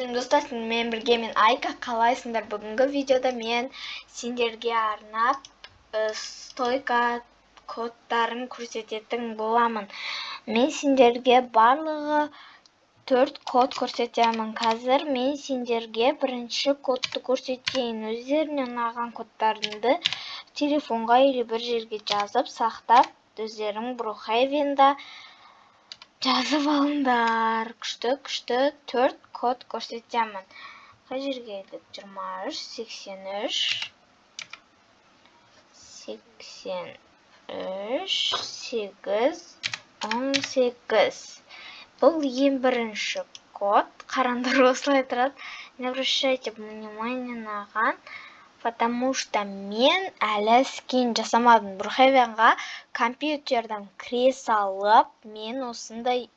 Сәлем, достар! Сіздермен бірге мен, Айка. Қалайсыңдар? Бүгінгі видеода мен сендерге арнап стойка кодтарын көрсететін боламын. Мен сендерге барлығы төрт код көрсетемін. Қазір мен сендерге бірінші кодты көрсетейін. Өздеріне ұнаған кодтарыңды телефонға или бір жерге жазып, сақтап, өздерің Брукхейвенда жазып алыңдар. Күшті, күшті төрт код көрсетемін. Қай жерге едік? 23, 83, 83, 8, 18. Бұл ең бірінші код. Қараңдар, осылай тұрады. Не обращайте внимание маған, потому что мен әлі скин жасамадым. Брукхейвенға компьютерден кіре салып, мен осындай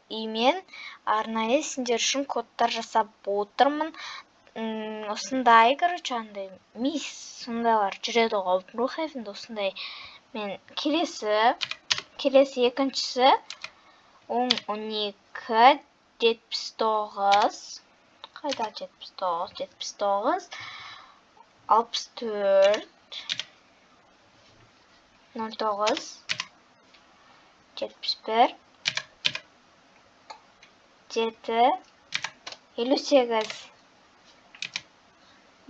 үймен арнайы сендер үшін кодтар жасап отырмын. Осындай, короче, андай мисс, сондайлар жүреді ғой Брукхейвенде, осындай. Мен келесі екіншісі: 10, 12, 79. Қайда 79? 79, 64, 09, 71, 7, 58.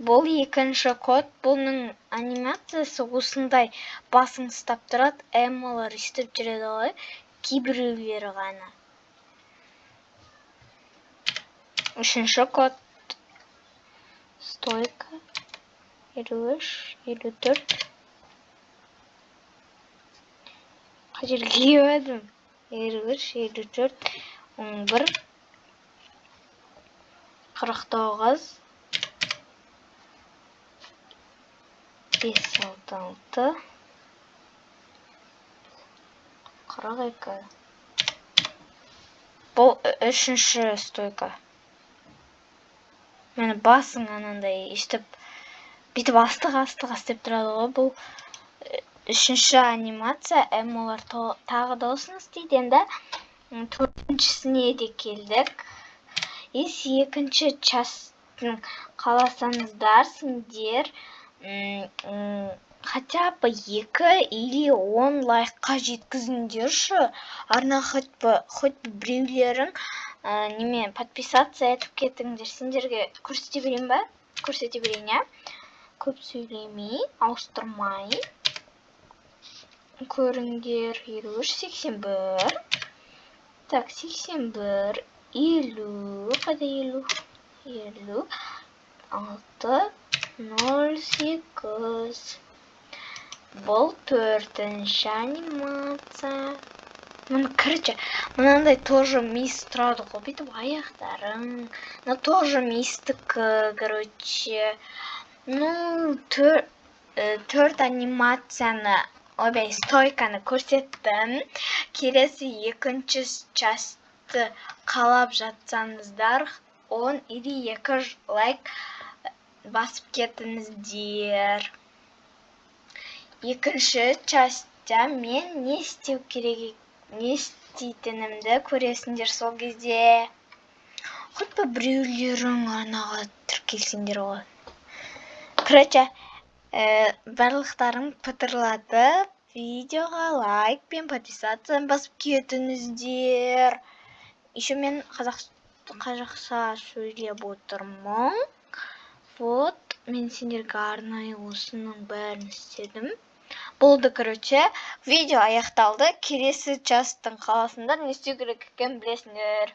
Бұл екінші код. Бұның анимациясы осындай, басың ұстап тұрады, эмолар өйстіп жүреді ғой, кейбіреулері ғана. Үшінші код: стойка, 53, 54. Қай жерге келіп едім? 53, 54, 11, 49, 5, 6, 6, 42. Бұл үшінші стойка. Міне, басың анандай өйстіп, бүйтіп астыға істеп тұрады ғой. Бұл үшінші анимация. Эмолар тағы да осыны істейді. Енді төртіншісіне де келдік. Если екінші частьтың қаласаңыздар, сендер хотя бы екі или 10 лайкқа жеткізіңдерші арна. Хоть бы біреулерің неме, подписаться етіп кетіңдер. Сендерге көрсете берейін ба? Көрсете берейін, иә. Көп сөйлемей, ауыстырмай көріңдер. 53, 81. Так, 81, 50. Қайда 50? 56, 08. Бұл төртінші анимация. Міне, короче, мынандай тоже мисс тұрады ғой, бүйтіп аяқтарың. Мына тоже мисстікі. Короче, ну, төрт анимацияны, ойбай, стойканы көрсеттім. Келесі екінші частьты қалап жатсаңыздар, 10 или екі лайк басып кетіңіздер. Екінші частьта мен не істеу керек, не істейтінімді көресіңдер сол кезде. Хоть бы біреулерің арнаға тіркелсеңдер ғой. Короче, барлықтарың пытырлатып, видеоға лайк пен подписаться басып кетіңіздер. Еще мен қазақша сөйлеп отырмын. Вот, мен сендерге арнайы осының бәрін істедім. Болды, короче, видео аяқталды. Келесі частьтың қаласында не істеу керек екенін білесіңдер.